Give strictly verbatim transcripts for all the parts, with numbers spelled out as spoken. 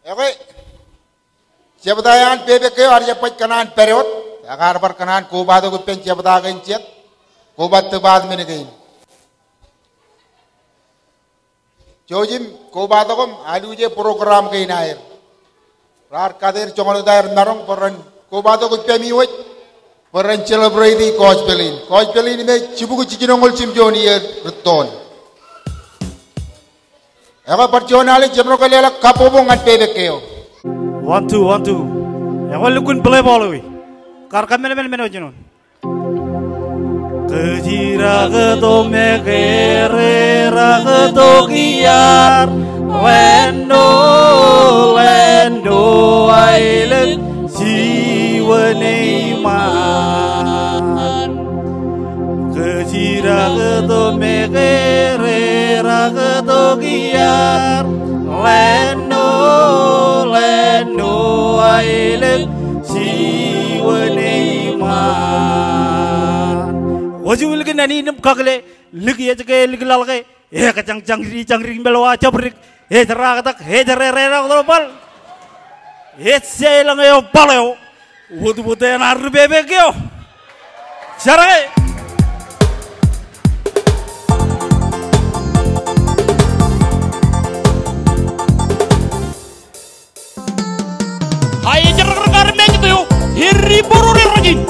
Ekwe, jebta eo an pepe eo ear jab baj kōṇaan pād wōt, ak ear bar kōṇaan kobatok ippān jebta kein jet, koba department kein. Jouj im kobatok im aluje program kein aer. Raar kate er joñan wōt aer maroñ bwe ren kobatok ippemi wōj bwe ren celebrate gospel in. Gospel in me jibukwi jijinoñoul jimjuon iiō rūttoon. Ekwe bar juon alen jemaroñ ke leḷọk kabbokbok ñan pepe eo. One, two, one, two. Ekwe lukkuun play ball ewi. Kar kōmmeḷeḷe men eo jinoin. Kōjrak to mekererak to kiar, Lando, Lando aelōñ, jiwōn eṃṃan. Kōjrak to mekererak to kiar, Lando, Lando aelōñ, jiwōn eṃṃan. Kwōj wi lik in ānin im kakōle, lik ej ke lik laḷ ke, ekajañ jañdi jañdik meḷọk ak jabdik, ej raaktak, ej rererak tok bal. Ej saiḷọñ eo bal eo, wōtwōt eṇ an ri pepe eo. Jar ke. Ae ej rōkrōk armej eo, ej ri būruod eo rajin.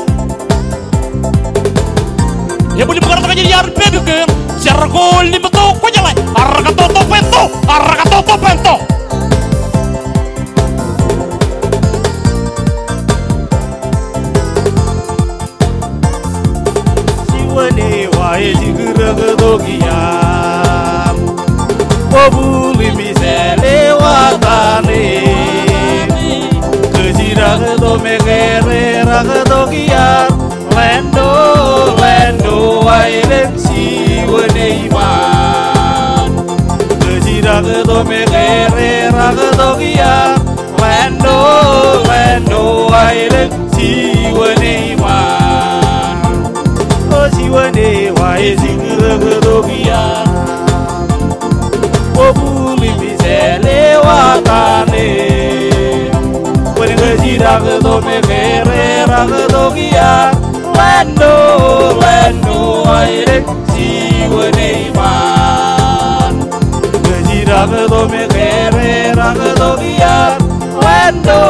Ebōd im kar tōkaj iar pepe ke, jar ko limto kwōjeḷā, arkato to pento, arkato to pento. Jiwōn ewa ej jikrōk to kiar. Bōbul im sāle wa tane. Kōjrak to mekererak to kiar. Lando, Lando aelōñ, jiwōn eṃṃan. Kōjrak to mekererak to kiar. Lando, Lando aelōñ, jiwōn eṃṃan. O jiwōn ewa ej jikrōk to kiar. Bōbul im sāle wa tane. Kwōn kōjrak to mekererak to kiar. Lando, Lando aelōñ, jiwōn eṃṃan. Kōjrak to mekererak to kiar. Lando,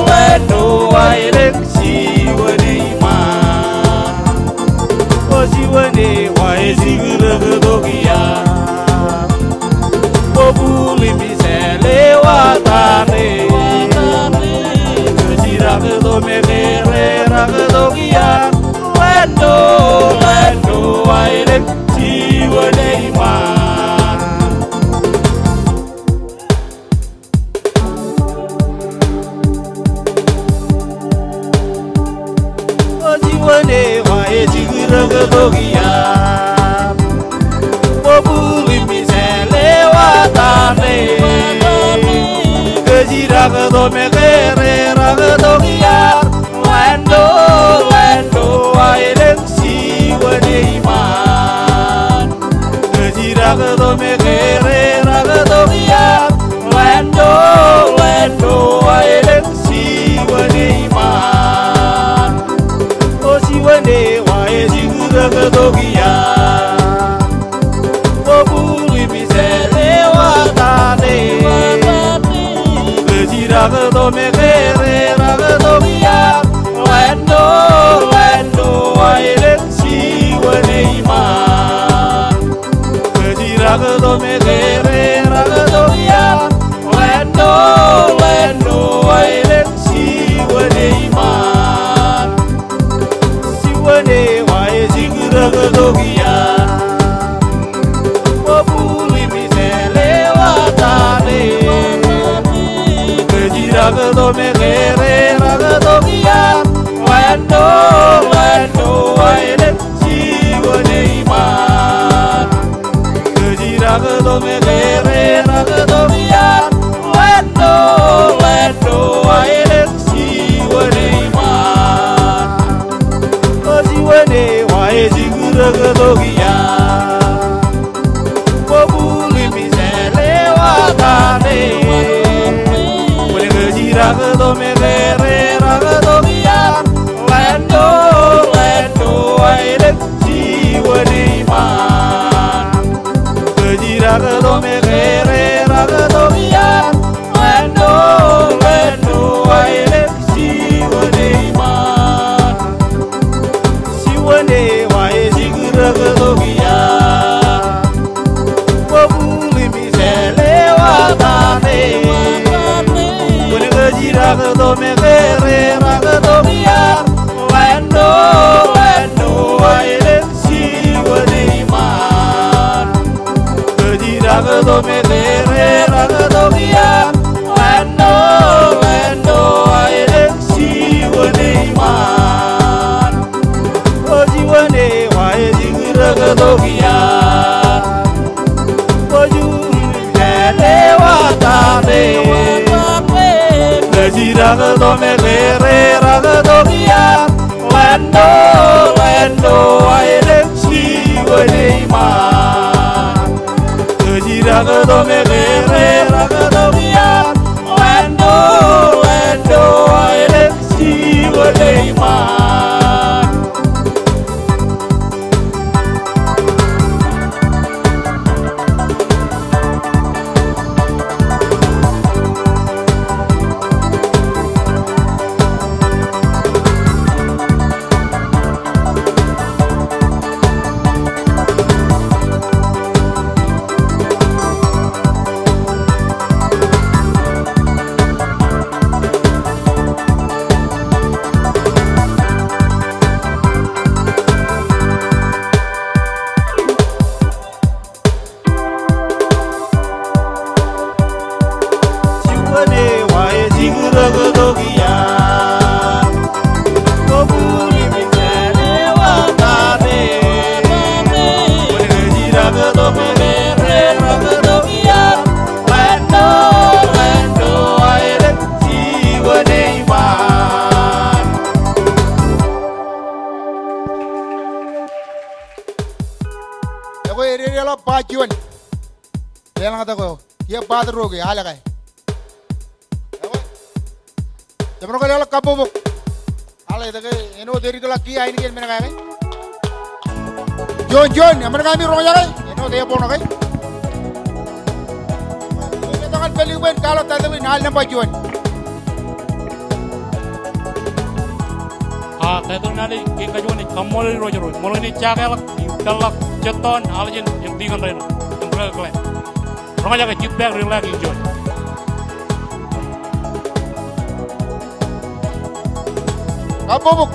Lando aelōñ, jiwōn eṃṃan. O jiwōn ewa ej jikrōk to kiar. Bōbul im sāle wa tane. Kōjrak to mekererak to kiar. Lando, Lando aelōñ, jiwōn eṃṃan. O jiwōn ewa ej jikrōk to kiar. Bōbul im sāle wa tane. Kōjrak to mekererak to kiar. Lando, Lando aelōñ, jiwōn eṃṃan. Kōjrak to mekererak to kiar. Lando, Lando aelōñ, jiwōn eṃṃan. O jiwōn ewa ej jikrōk to kiar. Bōbul im sāle wa tane. Kōjrak to mekererak to kiar. Lando, Lando aelōñ, jiwōn eṃṃan. Kōjrak to mekererak to kiar. Lando, Lando aelōñ, jiwōn eṃṃan. Jiwōn ewa ej jikrōk to kiar. Bōbul im sāle wa tane. Kōjrak to mekererak to kiar. Lando, Lando aelōñ, jiwōn eṃṃan. Kōjrak to mekererak to kiar. Lando, Lando aelōñ, jiwōn eṃṃan. O jiwōn ewa ej jikrōk to kiar. Bōbul im sāle wa tane. Jiraktok mekereraktok iar, Ḷaanno, Ḷaanno aelōñ, jiwōn eṃṃaan. Jiraktok mekereraktok iar, Ḷaanno, Ḷaanno aelōñ, jiwōn eṃṃaan. Jiwōn eo aelōñ jiraktok iar. Bwe bul im jeḷā eo ad tata. Kwōn ke jiraktok mekereraktok iar. Ḷaanno, Ḷaanno aelōñ, jiwōn eṃṃaan. Jiraktok mekereraktok iar. Ḷaanno, Ḷaanno aelōñ, jiwōn eṃṃaan. Jiwōn eo aelōñ jiraktok iar. Bwe bul im jeḷā eo ad tata. Jiraktok mekereraktok iar. Ḷaanno, Ḷaanno aelōñ, jiwōn eṃṃaan. Jiraktok mekereraktok iar. Ḷaanno, Ḷaanno aelōñ, jiwōn eṃṃaan. Jiwōn eo aelōñ jiraktok iar. Bwe bul im jeḷā eo ad tata. Kwōn ke jiraktok mekereraktok iar. Ḷaanno, Ḷaanno aelōñ, jiwōn eṃṃaan. Ekwe, ededeḷọk ba juon. Leḷọñtok eo. Kiiō ba tōre ke, al ke. Ekwe. Jemaroñ ke leḷọk kabbokbok. Al etke, āinwōt edikḷọk kiiō ainikien men kake. Juon, juon, eṃṃan kami roñjake. Āinwōt eboṇ ke. Ej ñan pād ilo bwe en kwaḷọk title in al nōṃba juon. A, title in al ej, kein kajuon ej kaṃṃoolol Irooj, Irooj. Ṃool in ej jakeḷọk im peḷḷọk jet doon al jān eñtaan rein im ri-kōḷḷā. Roñjake, sit back, relax, enjoy. Kabbokbok.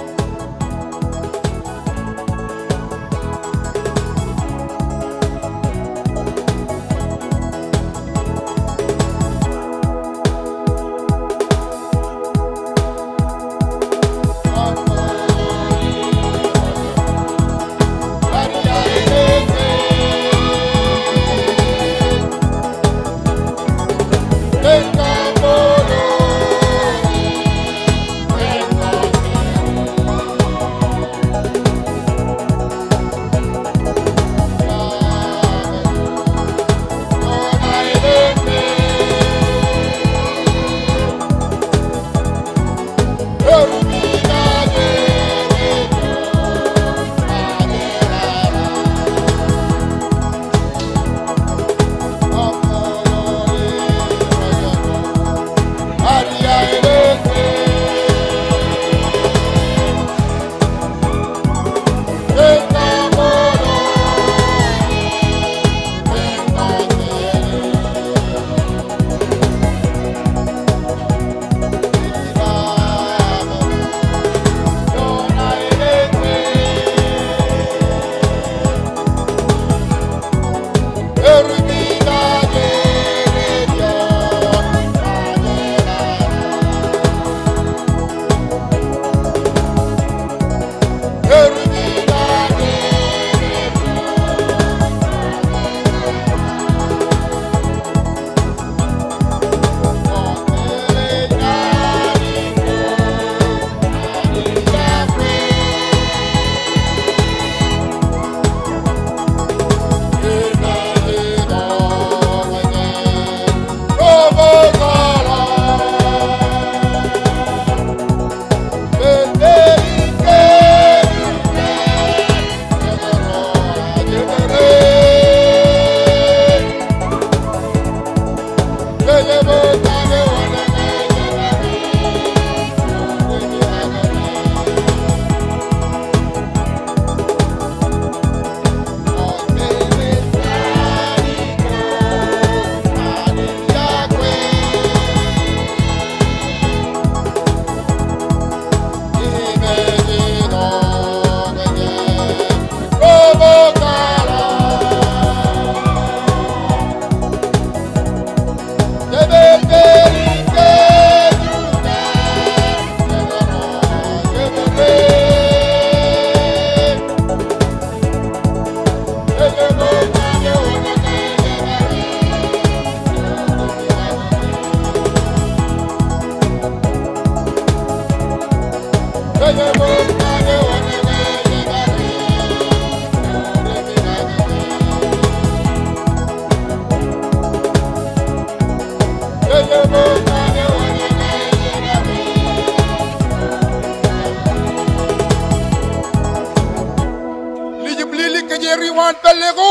Lijjab lili kōjeañ ri waan pālle ko,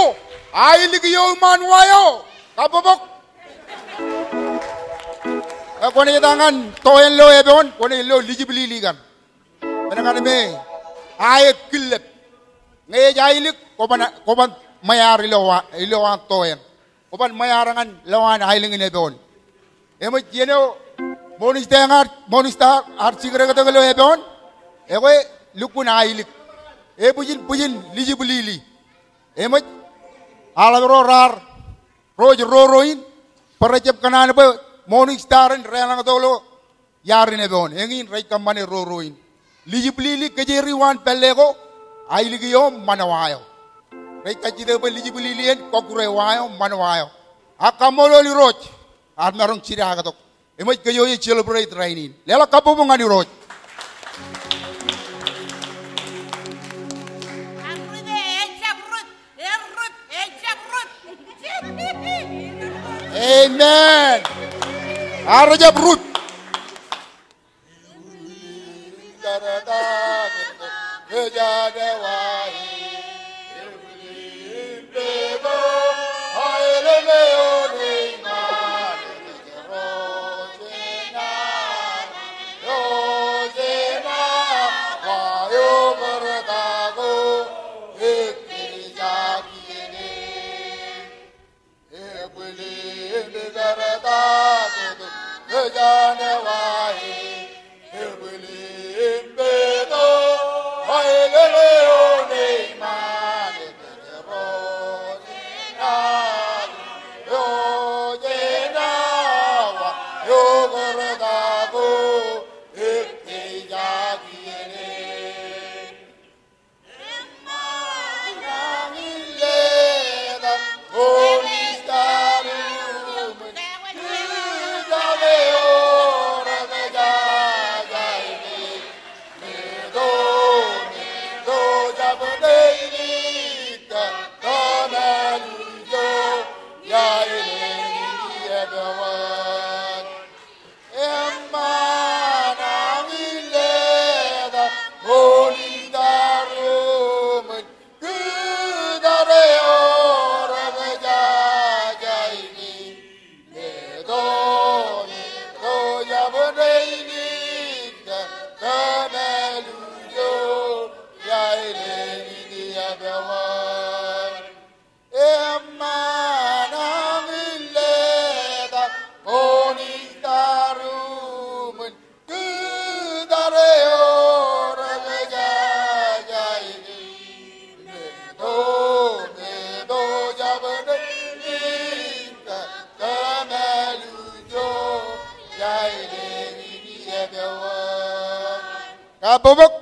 ailik eo iṃaan wa eo. Kabbokbok. Kwōnaaj etaak ñan to eṇ ilo epoon, kwōnaaj lo lijjab lili kaṇ. Men ñan me aet killep. Ñe ej ailik, kwōban, kwōban ṃweaar ilo wa, ilo an to eṇ. Kwōban ṃweaar ñan lowaan aelōñ in epoon. Eṃōj iien eo Morningstar ear, Morningstar ear jikrōktok ilo epoon. Ekwe lukkuun ailik. Ebwijin, bwijin lijjab lili. Eṃōj aḷap ro raar ro ej roro in, bwe rej jab kōṇaan bwe Morningstar in deḷọñtok ilo iaar in epoon, eñin rej kōṃṃane roro in. Lijjab lili kōjeañ ri waan pālle ko, ailik eo iṃaan wa eo. Rej kajjitōk bwe lijjab lili en kọkkure wa eo, iṃaan wa eo. Ak kaṃṃoolol Irooj, ear maroñ jidaaktok. Eṃōj kōj eo ej celebrate rainin. Leḷọk kabbokbok ñan Irooj. Amen. Ear jab rut. Kabbokbok.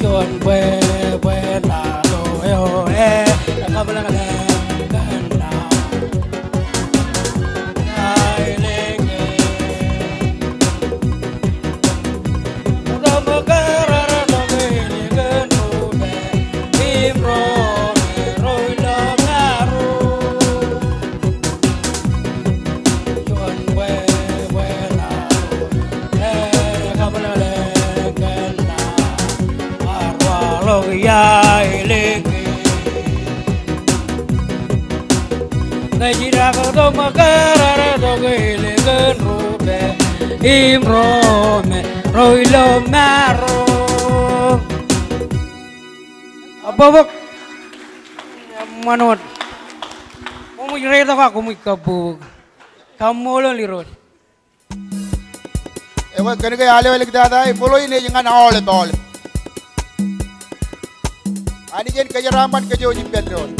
Juon bwebwenato eo ekabwilōñlōñ kōn aelōñ. Tok ṃōk kōrā tok ilikin rupe im ro me ro ilo maro. Juon bwebwenato ekabwilōñlōñ kōn aelōñ. Kōjrak tok ṃōk kōrā tok ilikin rupe im ro me ro ilo maro. Abōbōk. Eṃṃan wōt. Koṃij reitok ak koṃij kabbokbok. Kaṃṃoolol Irooj. Ekwe kōn ke aolep āliktata, iṃōl eo in ej ñan aolep, aolep. Anij en kōjeraaṃṃan kōj eo ej ippān doon.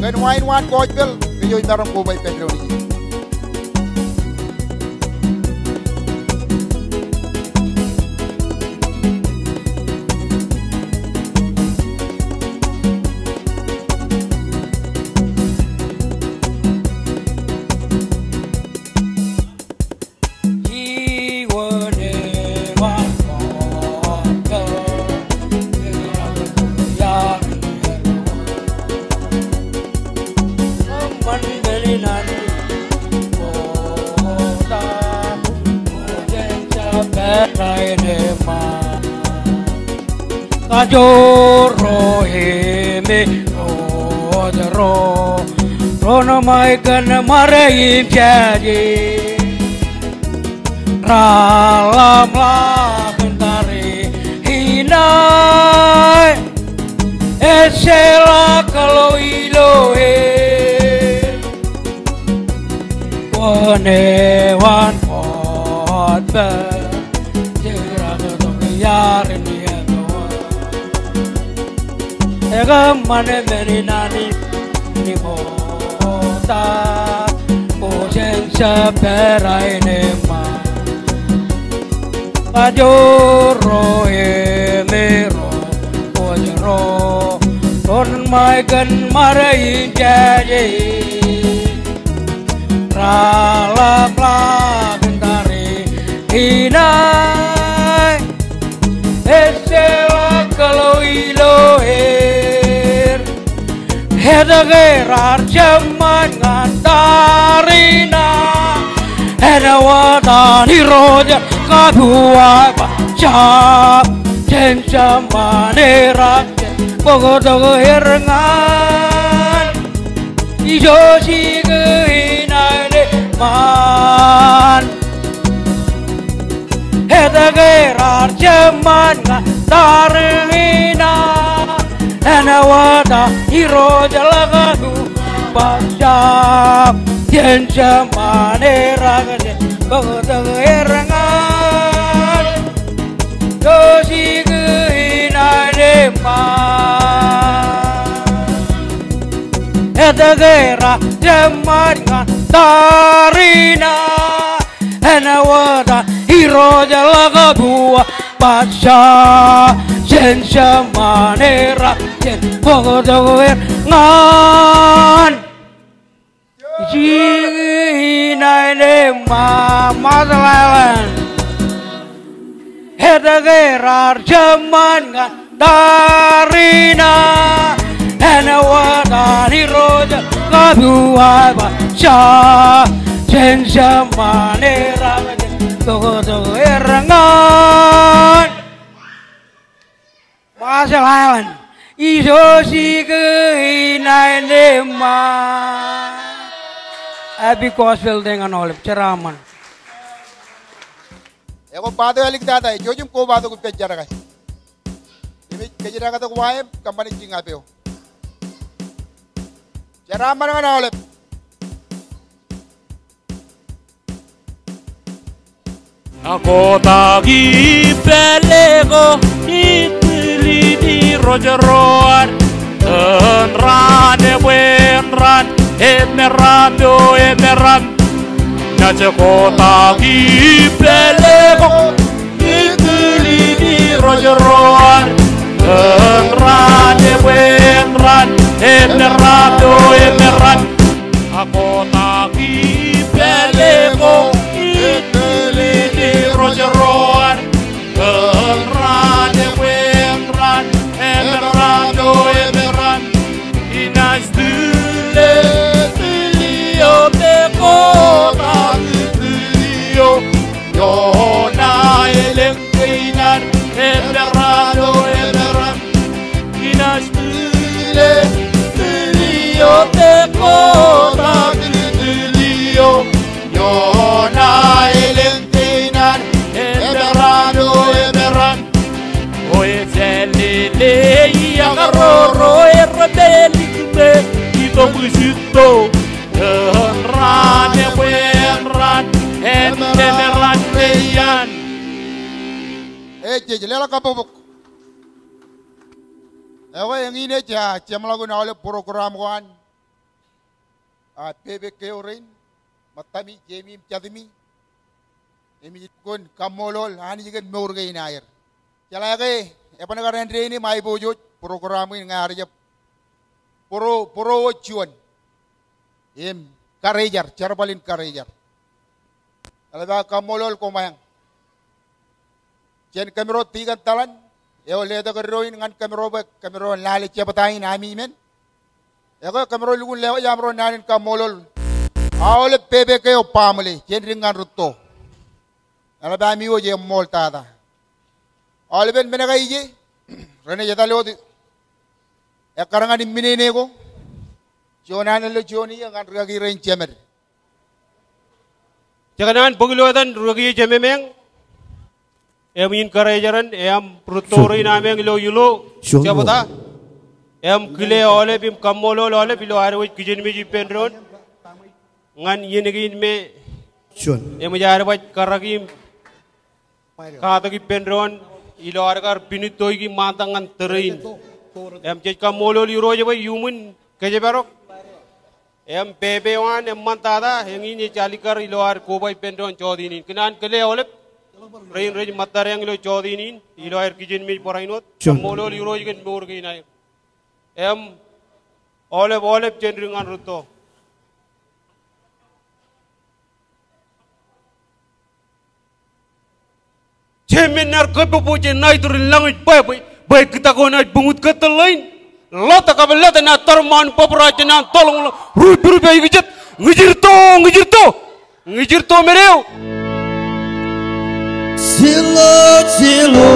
Kōn wain waan gospel, kōj eo ej maroñ koba ippān doon ijin. Kajoor ro im irooj ro, ro ṇe ṃae kōn ṃare im jāje. Raar ḷōmṇak in tariṇae, ejjeḷọk kōḷḷo ilo er. Kwōn ewōr kōtpād, jekdọk tok iaar in eto. Ekōṃṃan men in Anij, ṃokta, kwōjen jab pād aenōṃṃan. Kajoor ro im irooj ro, ro ṇe ṃae kōn ṃare im jāje. Raar ḷōmṇak in tariṇae, ejjeḷọk kōḷḷo ilo er. Etke raar jab ṃan ñan tariṇae, āinwōt an Irooj kabuaj baj jab, jen jab ṃan er ak jen bōktok er ñan Ijo sikū in aenōṃṃan. Etke raar jab ṃan ñan tariṇae, āinwōt an Irooj ḷak kabuaj baj jab, jen jab ṃan er ak jen bōktok er ñan Ijo sikū in aenōṃṃan. Etke raar jab ṃan ñan tariṇae, āinwōt an Irooj ḷak kabuaj baj jab, jen jab ṃan er ak jen bōktok er ñan Ijo sikū in aenōṃṃan, Marshall Islands. Etke raar jab ṃan ñan tariṇae, āinwōt an Irooj kabuaj baj jab, jen jab ṃan er ak jen bōktok er ñan Marshall Islands, ijo sikū in aenōṃṃan. Happy Gospel Day ñan aolep, jeraaṃṃan. Ekwe, bōktok āliktata, ej jouj im kobatok ippān jar ko. Im ej kōjdaktok wa im kōṃṃane jikin eo. Jeraaṃṃan ñan aolep. Kotak ipāle ko, itūlin irooj ro ad, tōn raan ebwe, raan emeram eo emeram. Naaj kotak ipāle ko, itūlin Emerald o emerald. Ak kotak ipāle ko, itulitu roñroñ. Eñraan, ebwe eñraan, emerald o emerald. Inaaj tule tulio me kotak tulio. Iona elōñ kein an, emerald o emerald. Inaaj tule tulio me kotak tulio. Iona elōñ kein an, emerald o emerald. O ejālele iiō karoro errepālik me itobuj itto. Eñraan, ebwe eñraan, en emerald kein an. Ej, ej, leḷọk kabbokbok. Ekwe, eñin ej, ah, jeṃḷọkin aolep program ko an. Ah, pepe ke eo rein, ṃōttami, jemi im jatumi. Im ij lukkuun kaṃṃoolol Anij kōn mour kein aer. Jeḷā ke eban kar āindein im aiboojoj program in ñe ear jab bōro, bōro wōt juon. Im karijer, jerbal in karijer. Eḷap aō kaṃṃoolol koṃeañ. Jān kōmro tikōn taḷan eo letok eddo in ñan kōmro bwe kōmro en lale jebta in ami men. Ekwe kōmro lukkuun lewōj amro naan in kaṃṃoolol aolep pepe ke eo baaṃle jān dik ñan rūtto. Eḷap ami wōj eṃṃool tata. Aolepen men ko ije renaaj etal wōt ekkar ñan imminene ko. Juon alen ilo juon iiō ñan rikaki rein jemed. Jekōṇaan bōk ilo etan rikaki eo jememeañ. Im in karijeran, im rūtto rein ameañ ilo, ilo jebta. Im kile aolep im kaṃṃoolol aolep ilo ad wōj kijenmej ippān doon ñan iien kein me eṃōj ad baj karraki im katak ippān doon ilo ad kar pinittoiki ṃaantak ñan tōre in. Im jej kaṃṃoolol Irooj bwe iuṃwin kōjparok. Im pepe eo an eṃṃantata, eñin ej alikkar ilo ad koba ippān doon jọteen in. Kōṇaan kile aolep rein rej ṃōttadeañ ilo jọteen in ilo aer kijenmej barāinwōt. Kaṃṃoolol Irooj kōn mour kein aer. Im aolep, aolep jān dik ñan rūtto. Jemān nar kōpopo jān aetur in lañij bwebwe, bwe kōtak ko naaj buñut kōtōl ḷein. Ḷotak kab ḷotak enaaj tarṃṃan bōbrae jān an toḷoñḷọk ruj būrup eo ikijjien. Ñijirto, ñijirto, ñijirto men eo. Silo, silo.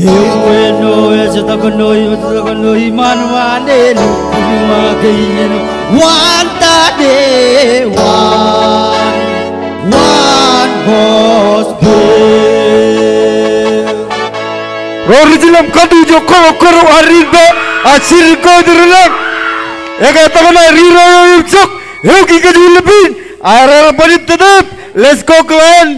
Ewi eo ej itok ṇo, ej itok ṇo iṃaan, waan ālikin wa kein, waan tata, waan, waan gospel. Ro ri jilōm katu ijo kōro kōro, a ri pā, a siri kōj ri lōñ. Eke tōmak ri ro eo im jok, ewi kōj uḷapin, a ri ri bōd im tōtōb, let's go clan.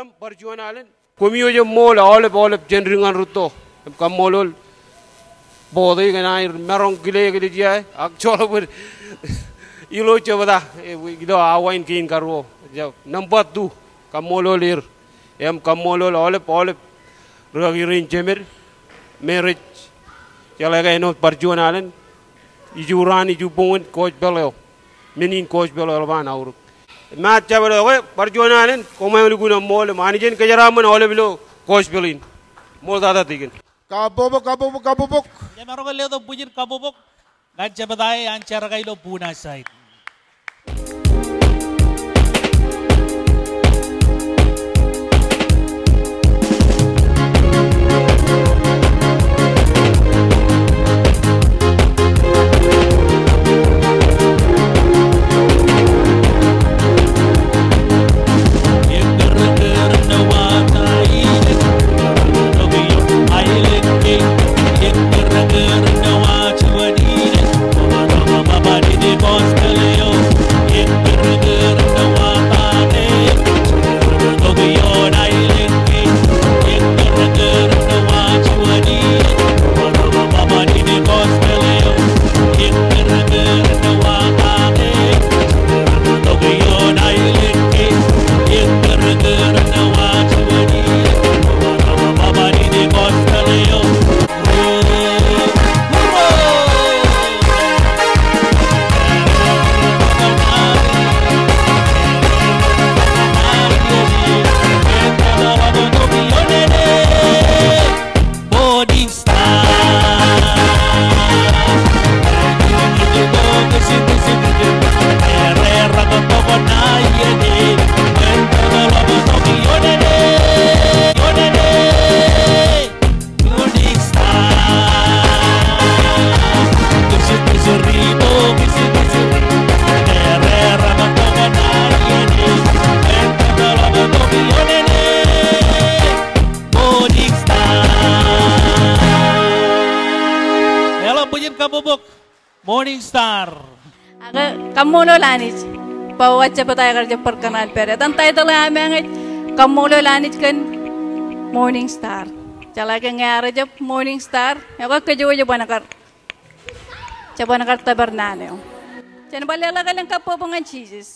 Im bar juon alen. Koṃ ijo ṃool aolep, aolep jān dik ñan rūtto. Im kaṃṃoolol board e kōn aer maroñ kile kile jea ak joḷọk bōd ilo jebta, e, ilo awa in kein karuo. Jab, number two, kaṃṃoolol er. Im kaṃṃoolol aolep, aolep rikaki rein jemed me rej jeḷā ke āinwōt bar juon alen. Iju raan, iju boñ in gospel eo. Men in gospel eo eḷap an aorōk. Im jab eḷap ke bar juon alen, koṃ ālikin ṃool im Anij en kōjeraaṃṃan aolep ilo gospel in. Ṃool tata tikōn. Kabbokbok, kabbokbok, kabbokbok. Jemaroñ ke letok bwijin kabbokbok ñan jebta e an Jerka ilo Puna side. Eḷap bwijin kabbokbok. Morning Star. Ak kaṃṃoolol Anij bwe wōt jab etaer kar jab bar kōṇaan pād. Etan taitōḷ eo aṃ ñe ej Kaṃṃoolol Anij kōn Morning Star. Jeḷā ke ñe ear jab Morning Star, ekwe kōj wōj jab ban kar, jab ban kar tōpar naan eo. Jen bar leḷọk elōñ kabbokbok ñan Jisōs.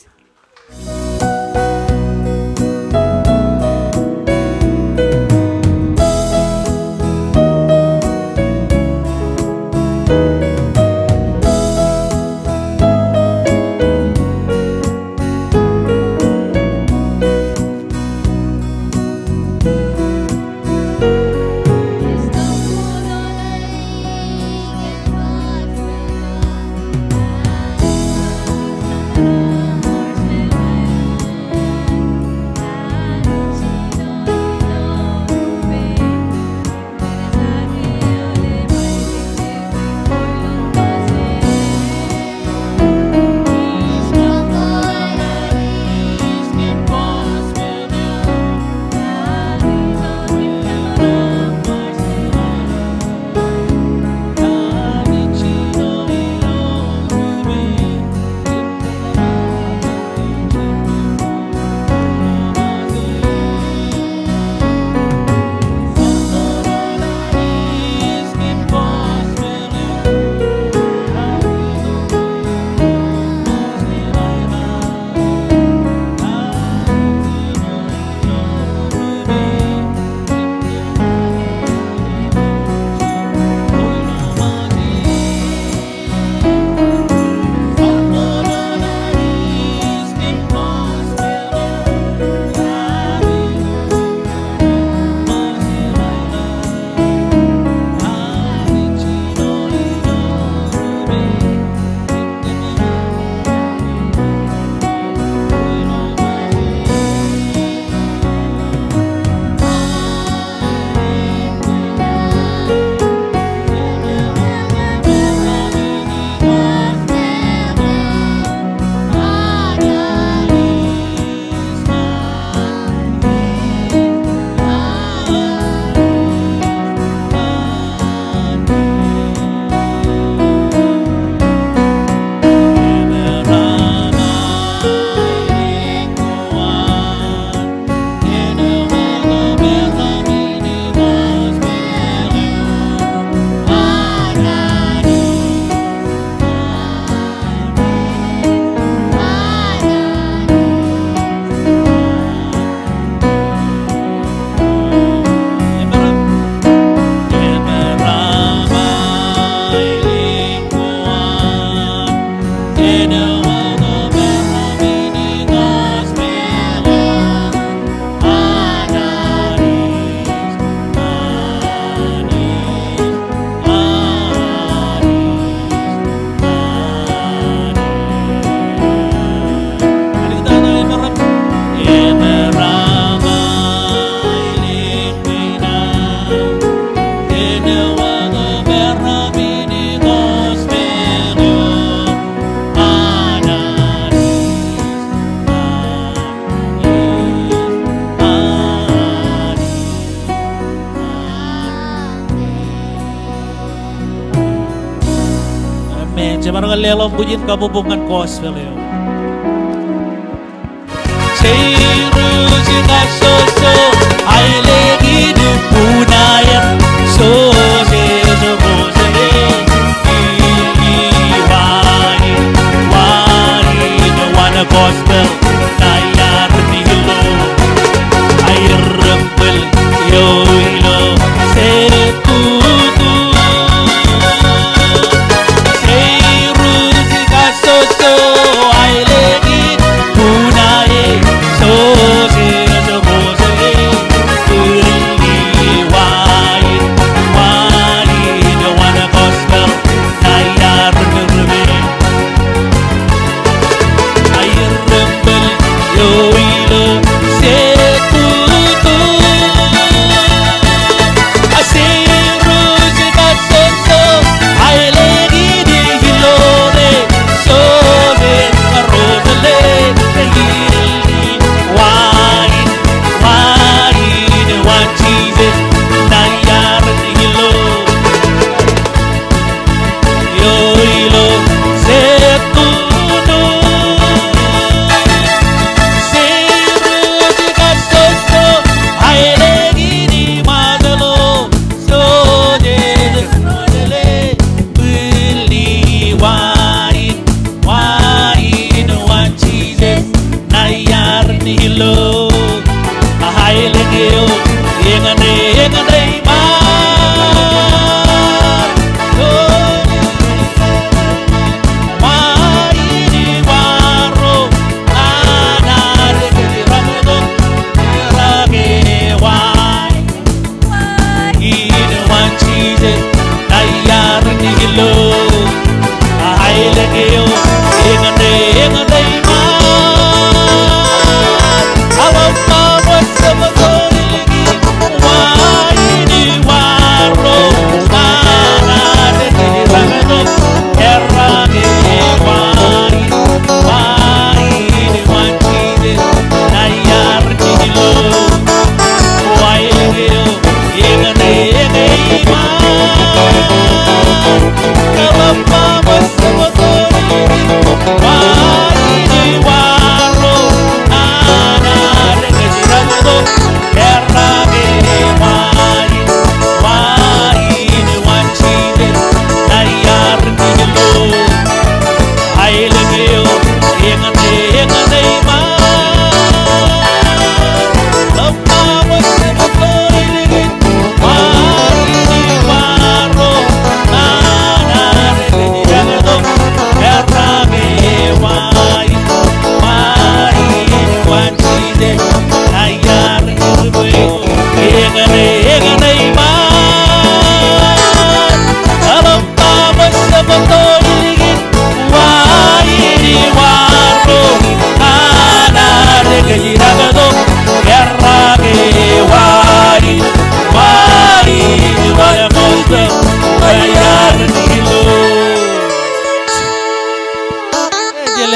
Amen. Jebar kar leḷọk bwijin kabbokbok ñan gospel eo.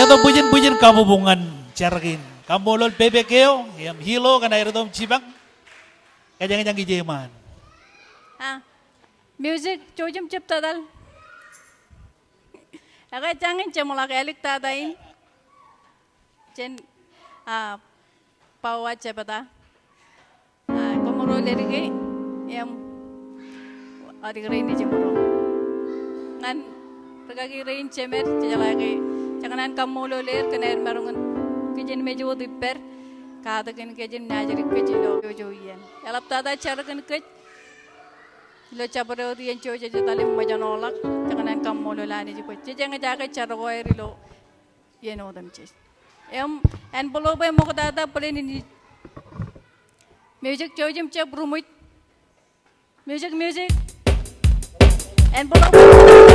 Bwijin bwijin kabbokbok ñan jar kein. Kaṃṃoolol pepe eo im Hilo kōn aer itok im jipañ. Kōjeañ ijeṃṃaan. Ah, music, jouj im jab tōtal. Ekwe jañin jeṃḷọk āliktata in. Jān, ah, Pawa Jebta. Ah, koṃro leddik im adik rein ej iṃro. Ñan rikaki rein jemed, jejeḷā ke jekōṇaan kaṃṃoolol er kōn aer maroñ in kijenmej wōt ippād, katakin kōj im naajdik kōj ilo ijo iien. Eḷaptata jar kōn kōj ilo jabdewōt iien, jouj im etal im ṃōjṇọ ḷọk, jekōṇaan kaṃṃoolol Anij kōj. Jej eñjake jar ko aer ilo iien otemjej. Im envelope ṃoktata bōlen in. Music, jouj im jab ruṃwij. Music, music. Envelope ṃoktata.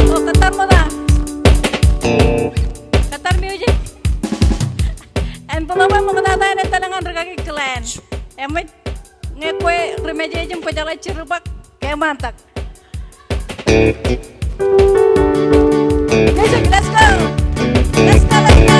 O, kōttar ṃokta. Kōttar music. Envelope ṃoktata eṇ ej tōl ñan rikaki Glenn. Eṃōj, ñe kwe ri-message im kwō jeḷā jirbak, keṃṃantak. Music, let's go. Let's go, let's go.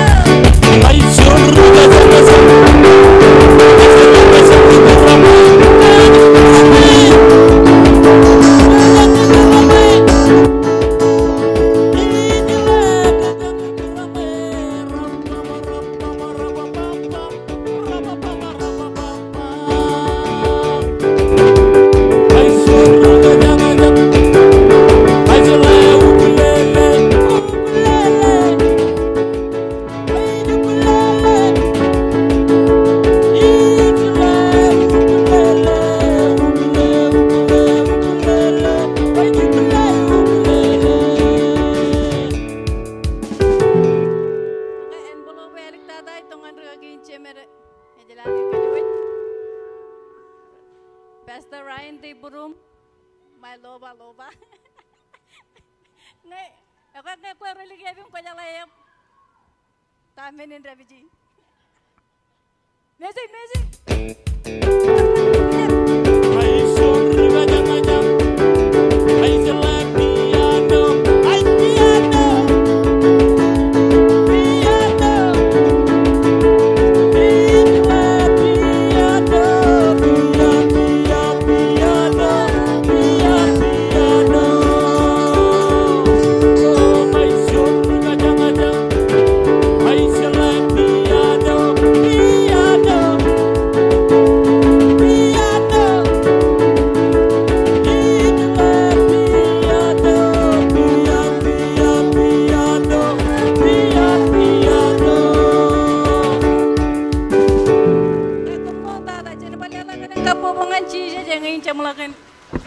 Envelope āliktata ej itok ñan rikaki in jemed. Ej lale kōj wōj. Pastor Ryan Debrum, ṃae ḷoba ḷoba. Ñe, ekwe ñe kwe ri-likep im kwō jeḷā eok, ta men in dāpiji. Music, music. Kabbokbok ñan Jisōs eñin jeṃḷọkin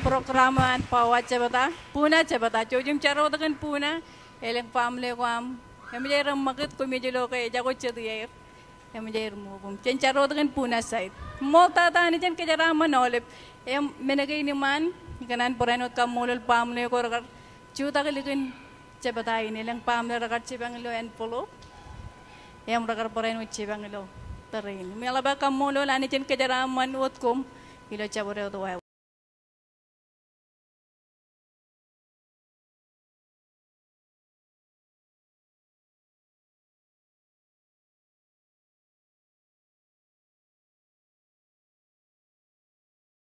program an Pawa Jebta, Puna Jebta, jouj im jar wōt kōn Puna, elōñ family ko aṃ, eṃōj aer eṃṃakūt, koṃij lo ke ejako jet iaer, eṃōj aer ṃoobōm. Jen jar wōt kōn Puna side. Ṃool tata Anij en kōjeraaṃṃan aolep. Im men kein iṃaan, ikōṇaan barāinwōt kaṃṃoolol family ko rekar jutak likin jebta in, elōñ family rekar jipañ ilo envelope. Im rekar barāinwōt jipañ ilo tōre in. Im eḷap aō kaṃṃoolol Anij en kōjeraaṃṃan wōt koṃ ilo jabdewōt wāween.